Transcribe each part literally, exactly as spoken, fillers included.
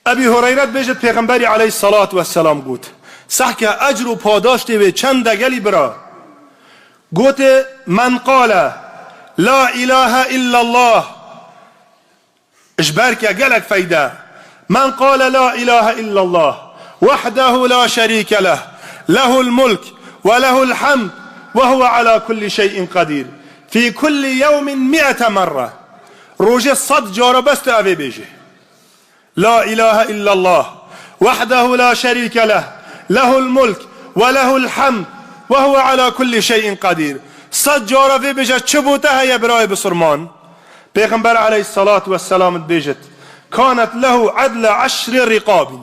Ebî Hureyre dibêjit, Pêxemberî aleyhissalatu vesselam got, sehke ecr û padaştê wê çend e gelî bira? Gote, "Men qale la ilahe illallah." Ji ber ke gelek feyde. "Men qale la ilahe illallah, wahdehu la şerîke leh, lehul mulk ve lehul hamd ve huve ala kulli şeyin qedîr. Fî kulli yewmin mi'ete merre." Rojê sed cara bes tu evê bêjê. La ilahe illallah, wahdehu la şerîke leh, lehul mulk ve lehul hamd ve huve ala kulli şeyin qedîr. Sed cara vê bêje, çi bo te heye birayê bisurman? Pêxember aleyhissalatu vesselam dibêjit, kanet lehu edle eşri riqabin.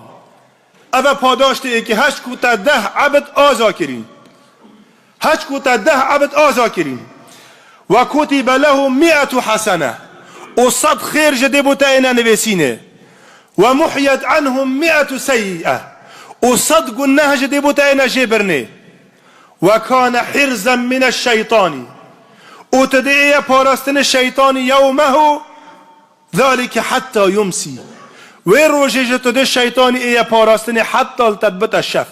Eve padaştê êkê heşt ku te deh ebd aza kirîn. Heç ku te deh ebd aza kirîn. Ve kutibe lehu mi'etu hasene. Û sed xêr ji dê bo te êne nivêsînê. Ve muhiyet anhu mi'etu seyyi'e. Û sed guneh ji dê bo te êne jêbirnê. Ve kane hirzen mine şeytani. Û tu dê êye parastinê şeytanî yewmehu zalike hatta yumsi. Wê rojê ji tu dê şeytanî êye parastinê heta li te dibite şev.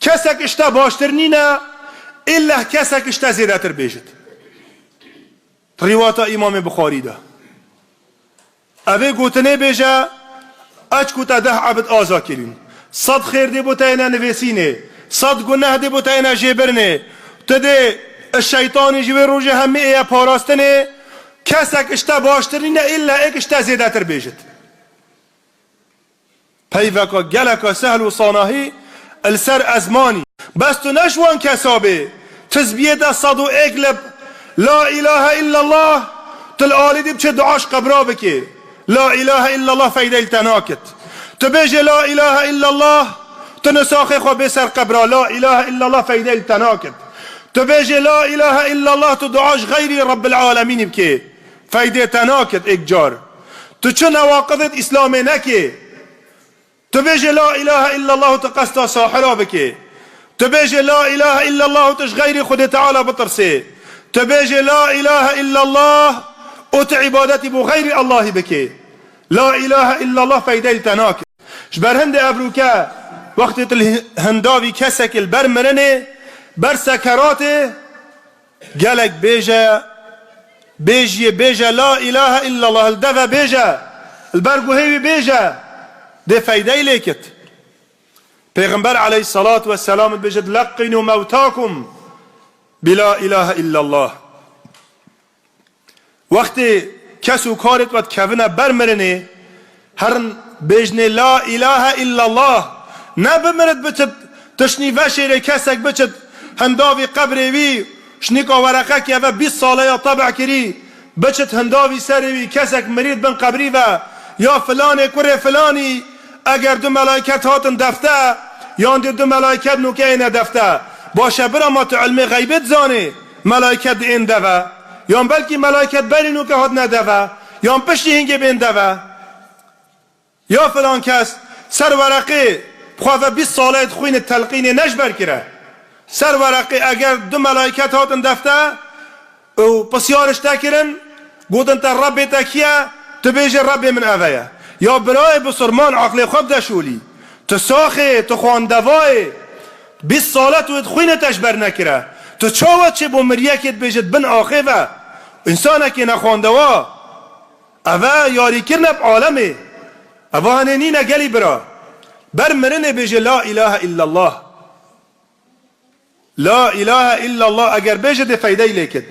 Kesek işte baştir nîne, îlleh kesek işte zêdetir bêjit. Rîwata Îmamê Buxarî de. Evê gotinê bêje, eç ku te deh ebd aza kirîn. Sed xêr dê bo te êne nivêsînê. Sed guneh dê bo te êne jêbirnê. Tu dê ê şeytanî ji wê rojê hemî êye parastinê. Kesek işte baştir nîne, îlleh êk işte zêdetir bêjit. Peyveka geleka sehl û sanahî li ser ezmanî. Bes tu ne ji wan kesa bê, tizbiyê te sed û êk lib, la ilahe illallah, tu li alî dî biçe dua ji qebra bikê. La ilahe illallah feydeyê li te nakit. Tu bêjê la ilahe illallah, tu nisaxê xwe bê ser qebra, la ilahe illallah feydeyê li te nakit. Tu bêjê la ilahe illallah, tu dua ji xeyrî Rabbil alemînî bikê. Feydê te nakit êk car. Tu çi newaqidêt Îslamê nekê. Tu bêjê la ilahe illallah û tu qesta sahira bikê. Tu bêjê la ilahe illallah û tu ji xeyrî Xwedê Teala bitirsê. Tu bêjê la ilahe illallah û tu îbadetî bo xeyrî Allahî bikê. La ilahe illallah feydeyê li te nake. Ji ber hindê evrûke wextê tu li hindavî kesekê li ber mirinê, ber sekeratê, gelek bêje, bêjiyê bêje, la ilahe illallah, li deve bêje, li ber guhê wî bêje, dê feydeyê lê kit. Pêxember aleyhissalatu vesselam dibêjit, leqqînû mewtakum bi la ilahe illallah. Wextê kes û karêt we dikevine ber mirinê, herin bêjinê la ilahe illallah. Ne bimirit biçit tiştnî veşêrê kesek biçit hindavî qebrê wî, şnîka wereqekê eve bîst sale ya tebe kirî, biçit hindavî serê wî kesek mirî di bin qebrî ve, ya filanê kurê filanî, eger du melayket hatin defte, yan dê du melayket nûke êne defte. Baş e bira, ma tu ilmê xeybê dizanê? Melayket diên deve. Yan belkî melayket berî nûke hatine deve. Yan piştî hingê bên deve. Ya filan kes ser wereqê xwe ve bîst sale dixwîne telqînê ne ji ber kire. Ser wereqê eger du melayket hatin defte û pisyar ji te kirin, gotin te Rebbê te kî ye, tu bêjê Rebbê min eve ye. Ya birayê bisurman aqlê xwe bide şolî. Tu saxê, tu xwendevayê, bîst sale tu dixwîne te ji ber nekire. Tu çawa çê bo miriyekê dibêjit bin axê ve? Însanekê nexwendewa. Eve yarîkirine bi alemê. Eva hanê nîne gelî bira. Ber mirinê bêje la ilahe illallah. La ilahe illallah eger bêje dê feydeyê lê kit.